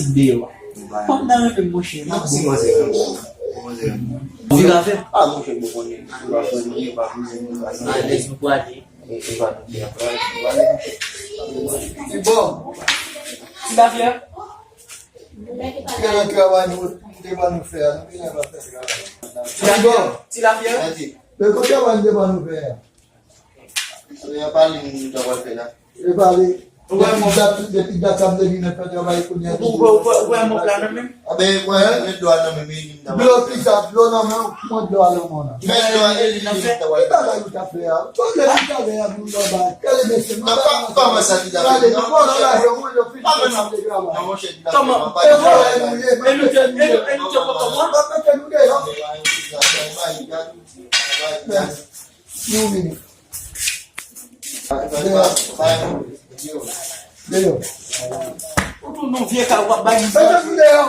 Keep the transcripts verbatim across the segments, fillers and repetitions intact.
sik deyò. Fanm nan renmen m, monchè. N ap si manje. Vire avè m. Ah, monchè, bon konnen. Ou pa fè nou, ou pa kouzin nou, ou pa sa. Alèz nou prale. E, e pa nou fè. Bon. Ti Lafyè. Ki nan travay nou, ki te ban nou fè a, nou te nan fè travay. Ti Lafyè. Ti Lafyè. Mèsi. Men kote w al devan nou fè a? Sa vle pale nou ta pral fè la. E pale. Ou wè mwen. Depi dat, depi dat sa m te vin nan fè travay kounye a. Ou wè, ou wè, ou wè mwen la nan men m? A ben, wè, men dlo a nan men m, e li m ta pral fè. Dlo ki sa, dlo nan men w, mwen dlo a nan men w la. Men dlo a, e li, li m ta pral fè. Ki bagay ou ta fè a? Tout lè ki ta fè a, nou nan bay. Kale mesye, nou pa, pa, pa mwen sa ki ta fè. Kale, nou pa nan rayon, mwen, yo fin fè sa m te travay. Non, monchè, ki ta fè. Kòman? E vòlè nou ye, e nou te, e nou, e nou te pran kòb mwen? Pa mete nou deyò. Men. Yon minit. Deyò. Deyò. Ou tou non vye kay w ap bay moun. Mete nou deyò.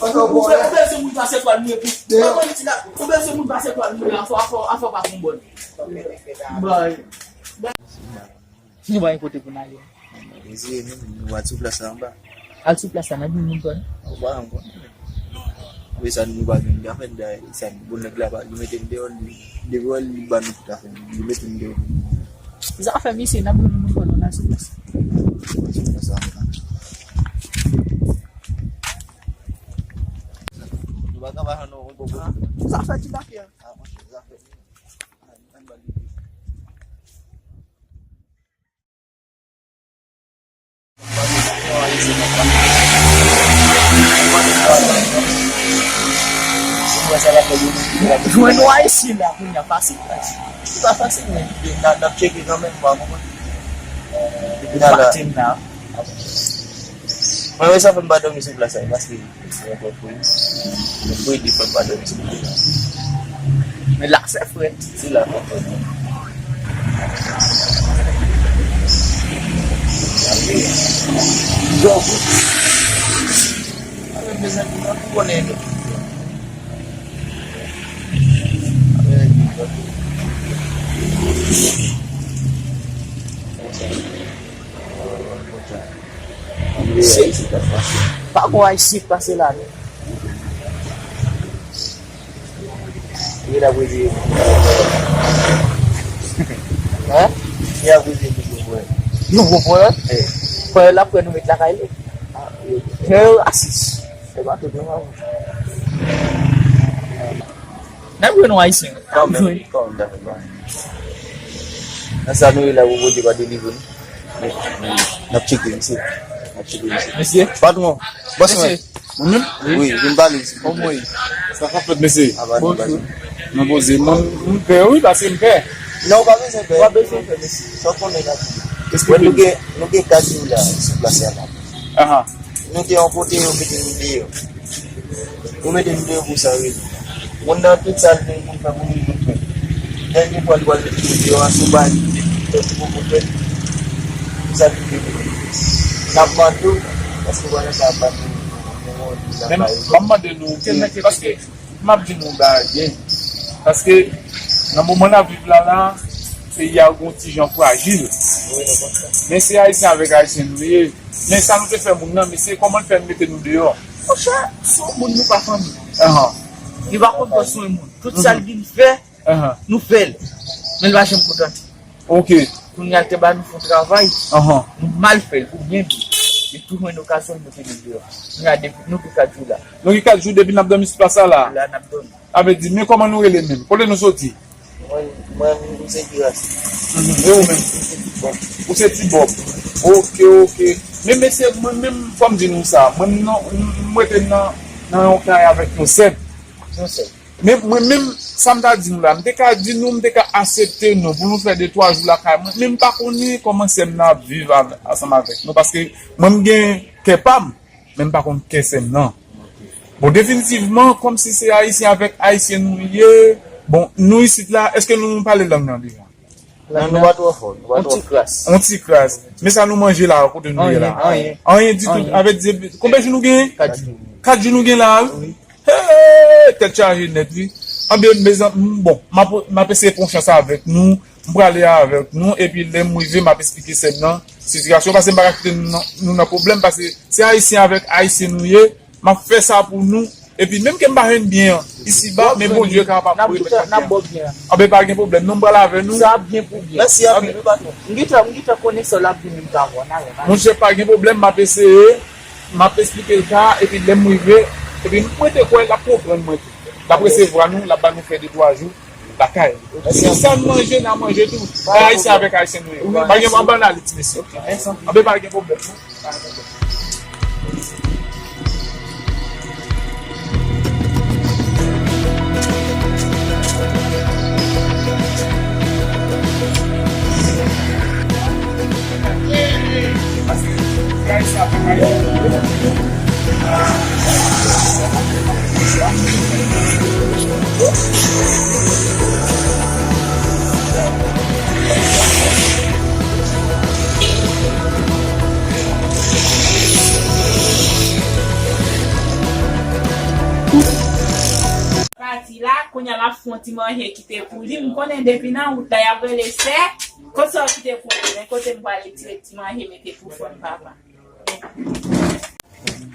Ou bè, ou bè se moun pase twal nou epi. Deyò. Kòman li di la? Ou bè se moun pase twal nou la, afò, afò, afò pa konbòn. Bay. Nou pa gen kote pou n ale. Mezire nou, nou al sou plas la anba. Al sou plas la, n ap vin moun kòn. Ou pa janm konnen. Apre sa, nou pa gen afè dayè. Sa, bon nèg la pa, li mete m deyò, li, depi wè li ba nou tout afè, li mete m deyò. Zafè misye, n ap vin moun kòn, n al sou plas la. Sou plas la anba. Nou pa ka pa janm non, on poko. Zafè ti Lafyè. Ah, monchè, zafè. Jwenn w Ayisyen la kounye a fasil, fasil. Se pa fasil, men n a, n ap tcheke kanmenm, w a konprann. Depi nan la. Mwen, wè sa fè m pa dòmi sou plas la, paske se yon pòt pou li. Mwen pou li fè m pa dòmi sou plas la. Men la, se frèt. Se la, frèt. Donk, mwen bezwen pou mwen pou konnen. Se pa gon Ayisyen k pase la non. Li la pou di. Hein? Li la pou di nou konprann. Nou konprann? Fè l ap pran nou met lakay li. Fè yo rasis. Se pa tout non. N ap jwenn yon Ayisyen. Kanmenm, kanmenm, dakò. Nan sa nou ye la pou Bondye pa delivre nou. N ap tcheke, mesye. N ap tcheke, mesye. Mesye. Patwon, bòs mwen. Mesye. Mwen menm? Wi, vin pale, silvouplè. Kòman w ye? Sa k ap fèt, mesye? Aba, nou pale. Mwen poze. Mwen, mwen pè, wi, paske m pè. Non, ou pa bezwen pè. Ou pa bezwen pè, mesye. Sa w konnen la. Mwen, nou gen, nou gen kat jou la, sou plas la. Aha. Nou te yon kote, yo mete nou deyò. Yo mete nou deyò pou sa rezon. Moun nan tout sa l te pou fè pou nou, nou fè. Dènye fwa l pral mete nou deyò a, se pa li ki te pou fè pou fè. Pou sa li te mete. N ap mande w, èske w pa nan ka ban nou, nou, nou, nou, men m ap mande nou, paske m ap di nou bagay, paske nan moman n ap viv la la, peyi a gon ti jan frajil. Men se Ayisyen avèk Ayisyen nou ye. Men sa nou te fè moun nan, mesye, kòman l fè l mete nou deyò? Monchè, se yon moun nou pa fanmi. Ahan. Li pa konn pran swen moun. Tout sa l vin fè, nou fè l. Men l pa janm kontante. Ok. Kounye a l te ba nou fon travay. Ahan. Nou mal fè l pou byen di. Li tou jwenn okazyon l mete nou deyò. Kounye a depi nou gen kat jou la. Nou gen kat jou depi n ap dòmi sou plas la la. La n ap dòmi. Sa vle di, men kòman nou rele menm? Kote nou soti? Mwen, mwen, m se Tiras. Mhm. E ou menm? Ou se Ti Bòb. Ok, ok. Men mesye, mwen menm, fò m di nou sa. Mwen, m nan, m, m rete nan, nan yon kay avèk yon sèb. Yon sèb. Men mwen menm, sa m ta di nou la, m te ka di nou, m te ka aksepte nou, pou nou fè de twa jou lakay mwen. Men m pa konnen kòman sè m nan ap viv av-, ansanm avèk nou, paske mwen m gen kè pa m, men m pa konn kè sè m nan. Bon, definitivman, kòmsi se Ayisyen avèk Ayisyen nou ye, bon, nou isit la, èske nou pale lang nan deja? Non, nou pa twò fò, nou pa twò fò. On ti kras. On ti kras. Men sa nou manje la, kote nou ye la? Anyen, anyen. Anyen ditou. Anyen. Avèk di, konbyen jou nou genyen? Kat jou. Kat jou nou gen la, wi? Wi. Hey, tèt chaje nèt, wi. Anben, mezanmi, bon, m ap, m ap eseye pran chans avèk nou. M prale avèk nou, epi lè m rive, m ap esplike sè m nan sitiyasyon, paske m pa ka kite nou nan, nou nan pwoblèm, paske se Ayisyen avèk Ayisyen nou ye. M ap fè sa pou nou. Epi menm ke m pa jwenn byen an isiba, men Bondye kapab pou remèt mwen byen an. Anben pa gen pwoblèm. Non, m pral avè nou. Sa ap byen pou byen. Mèsi anpil, wi, patwon. M gentan, m gentan konnen sa l ap vin, m ka wè, n a wè, n a wè. Monchè, pa gen pwoblèm, m ap eseye, m ap esplike l ka, epi lè m rive, epi m prete kwè l ap konprann mwen tou. L ap resevwa nou, l ap ba nou fè de twa jou lakay. Mèsi anpil. Sa n manje, n a manje tou. Pa gen pwoblèm. Ayisyen avèk Ayisyen nou ye. Wi, mèsi. Pa gen, anba n ale, ti mesye. Ok, mèsi anpil. Anben pa gen pwoblèm. Pati la, kounye a m ap fè yon ti manje kite pou li. M konnen depi nan wout la, y ap rele sè. Kote sa w kite pou mwen? Kote m pral retire ti manje mete pou frè m, papa?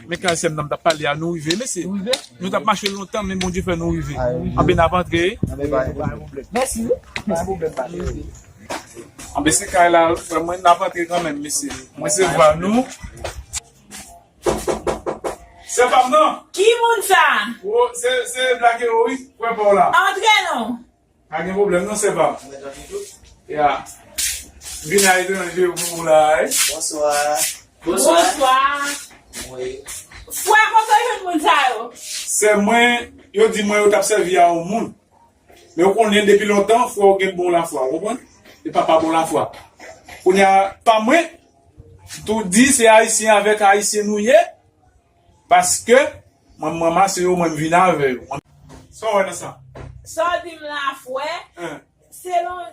Men kay sè m nan m t ap pale a, nou rive, mesye. Nou rive? Nou t ap mache lontan, men Bondye fè nou rive. Anben n ap antre. Anben pa gen pwoblèm. Mèsi, wi. Pa gen pwoblèm, pa gen pwoblèm. Anben se kay la, frè mwen, n ap antre kanmenm, mesye. Mwen se vwa nou. Sè pa m nan. Ki moun sa? O, se, se Black Hero, wi, frè pa w la. Antre non. Pa gen pwoblèm non, sè pa m. Ya. Vin a etranje pou ou la, wi. Bonswa. Bonswa. Bonswa. Wi. Frè, kote w jwenn moun sa yo? Sè mwen, yo di mwen yo t ap sèvi a yon moun. Men ou konnen depi lontan, frè w gen bon lafwa, ou konprann? E papa bon lafwa. Kounye a, pa mwen, m tou di se Ayisyen avèk Ayisyen nou ye, paske mwen, m ranmase yo, mwen, m vin avè yo. Sa w wè nan sa? Sa w di m la, frè, selon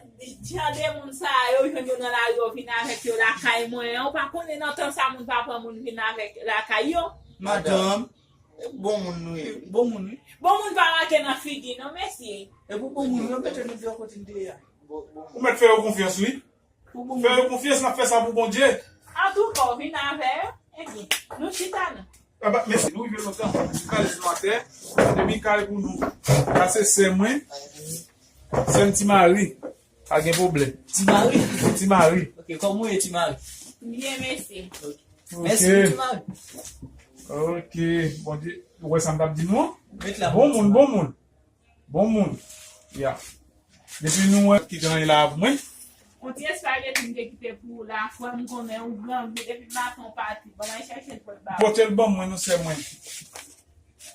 jan de moun sa yo, jwenn yo nan lari, yo vin avèk yo lakay mwen an, ou pa konnen nan tan sa moun pa pran moun vin avèk lakay yo? Madanm, bon moun nou ye, wi. Bon moun, wi. Bon moun pa make nan figi, non, mesye. E pou bon moun, yo mete nou deyò kote n te ye a. Ou mèt fè yo konfyans, wi. Pou bon moun. Fè yo konfyans, n ap fè sa pou Bondye. Antouka, w vin avè yo? Ebyen, nou chita non. Aba, mèsi, nou rive lontan. Kay sou atè, epi kay pou nou. Sa se sè mwen, sè m Ti Mari. Pa gen pwoblèm. Ti Mari? Ti Mari. Ok, kòman w ye, Ti Mari? Byen, mèsi. Ok. Mèsi, Ti Mari. Ok, Bondye, ou wè sa m t ap di nou an? Met la. Bon moun, bon moun. Bon moun. Ya. Depi nou wè ki gen la avè mwen. On ti espageti m te kite pou ou la, frè m konnen ou grangou depi maten w pati. Bon, al chèche l pou l ba ou. Pote l ban mwen non, sè mwen.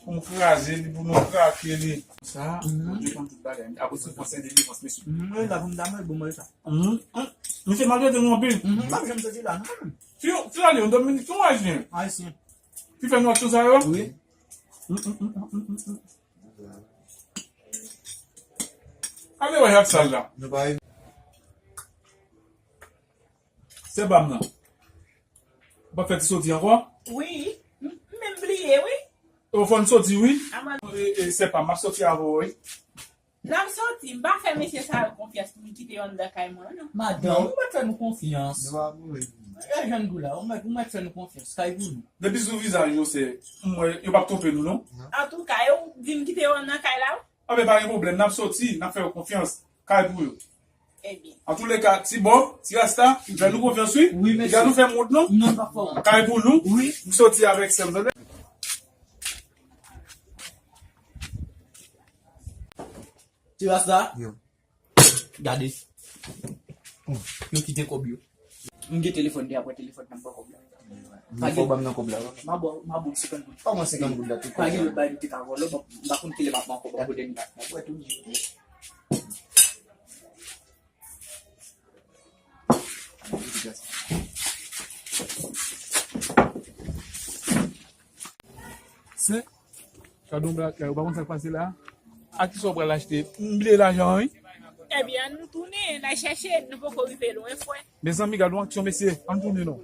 Pou m kraze li, pou nou krake li. Sa, Bondye konn tout bagay. Apre sou konsèy delivrans, mesye. Mwen la pou m damay bon mwen sa. Misye maltrete nou anpil. M pa janm soti la non. Ti, ti la li, yon Dominik, yon Ayisyen. Ayisyen. Ki fè nou aksyon sa yo? Wi. Ale wè ak sa la. Nou pa Se pa m nan. Ou pa fè ti soti ankò? Wi. M, m menm bliye, wi. Ou fò n soti, wi. Aman. E, e, se pa m, m ap soti avè w, wi. N ap soti. M pa fè mesye sa yo konfyans pou m kite yo anndan kay mwen, non. Madanm, ou mèt fè nou konfyans. Nou pa mouri. E jan n di w la, ou mèt, ou mèt fè nou konfyans. Kay pou nou. Depi sou vizaj yo, se, m wè, yo p ap twonpe nou, non. Antouka, yo di m kite yo anndan kay la, wi. Anben, pa gen pwoblèm, n ap soti, n ap fè yo konfyans. Kay pou yo. Ebyen. Antouleka, ti bò, ti rasta, fè nou konfyans, wi. Wi, mesye. Piga nou fè m wont, non. Non, pa fè wont. Kay pou nou. Wi. M soti avèk sè m, tande. Ti rasta. Yo. Gade. Yo kite kòb yo. M gen telefòn de apre telefòn nan m pran kòb la. M fò ban m nan kòb la. M a ba w, m a ba w senkant goud. Kòman senkant goud la tou? Pa gen lòt bagay nou te ka vòlò, m pa konn kilè m ap pran kòb la pou dènye. N ap wè tou. Se Gade yon bagay, ou pa konn sa k pase la? A kisa w pral achte? M bliye lajan an, wi. Ebyen, ann nou tounen, n al chèche, nou poko rive lwen, frè. Mezanmi, gade yon aksyon, mesye. Ann tounen, non.